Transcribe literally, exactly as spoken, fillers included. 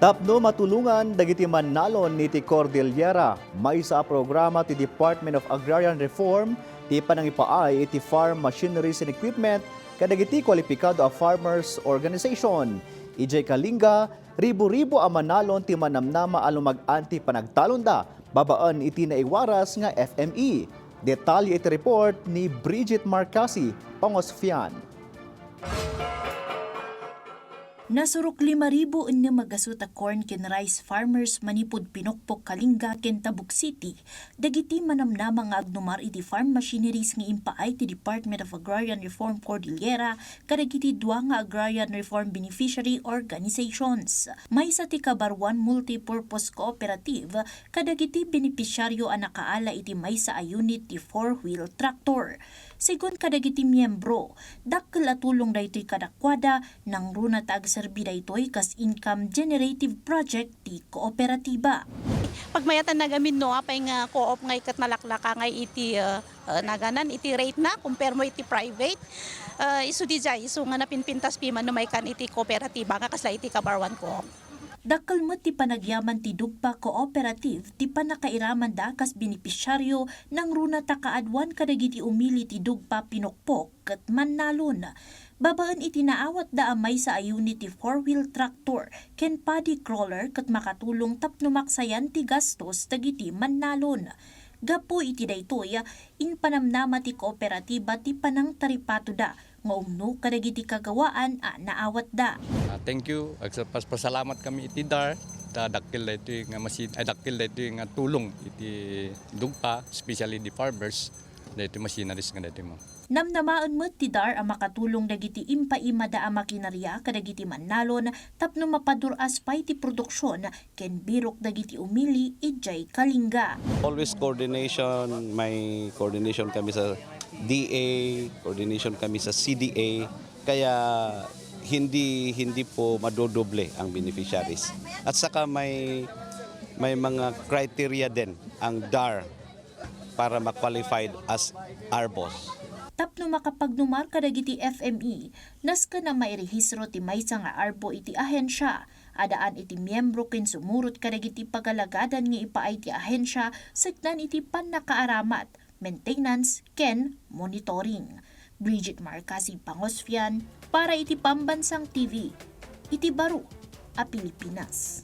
Tapno matulongan dagiti mannalon iti Cordillera, maysa a programa ti Department of Agrarian Reform ti panangipaay iti farm machineries and equipment kadagiti kwalipikado a farmers organization. Idiay Kalinga, ribu-ribu a mannalon ti manamnama a lumag-an ti panagtalonda babaen iti naiwaras nga F M E. Detalye iti report ni Bridget Marcasi, Pangosfian. Nasurok lima ribu ennem a gasut a corn ken rice farmers manipud Pinokpok, Kalinga ken Tabuk City dagiti manamnama nga agnumar iti farm machineries nga impaay ti Department of Agrarian Reform Cordillera kadagiti dua nga agrarian reform beneficiary organizations. Maysa ti Kabaruan Multipurpose Cooperative kadagiti benepisyaryo a nakaala iti maysa a unit ti four-wheel tractor. Segun kadagiti miyembro, dakkel a tulong daytoy kadakuada, nangruna ta agserbi daytoy kas income generative project ti kooperatiba. Pagmayatan nagamin no, apay nga co-op ngay ket malaklaka ngay iti, eh, eh, naganan iti rate na, kumpare mo iti private. Eh, isu di jay, isu nga napinpintas piman no maikan iti kooperatiba nga kasla iti Kabaruan Co-op. Dakkel met ti panagyaman ti Dugpa Cooperative ti pannakairamanda kas benepisyaryo nangruna ta kaaduan kadagiti umili ti Dugpa Pinokpok ket mannalon. Babaen iti naawatda a maysa a unit ti four-wheel tractor ken paddy crawler ket makatulong tapno maksayan ti gastos dagiti mannalon. Gapu iti daytoy, impanamnama ti kooperatiba ti panangtaripatoda nga umno kadagiti kagawaan a naawatda. Ah, thank you. Agsa-, pas-, pasalamat kami iti dar, ta dakkel daytoy nga masin-, ay, dakkel daytoy nga tulong iti Dugpa, especially the farmers, daytoy machineries nga daytoy mo. Namnamaen met ti dar a makatulong dagiti impaimada a makinarya kadagiti mannalon tapno mapadur-as pay ti produksion ken birok dagiti umili idiay Kalinga. Always coordination, may coordination kami sa D A, coordination kami sa C D A, kaya hindi, hindi po madodoble ang beneficiaries. At saka may, may mga criteria din ang dar para ma-qualified as ARBOs. Tapno makapagnumar kadagiti F M E, nasken a mairehistro ti maysa nga ARBO iti ahensya. Addaan iti miyembro ken sumurot kadagiti pagalagadan nga ipaay ti ahensya, seknan iti pannakaaramat, maintenance, ken monitoring. Bridget Marcasi Pangosfian para iti Pambansang T V, iti baro a Pilipinas.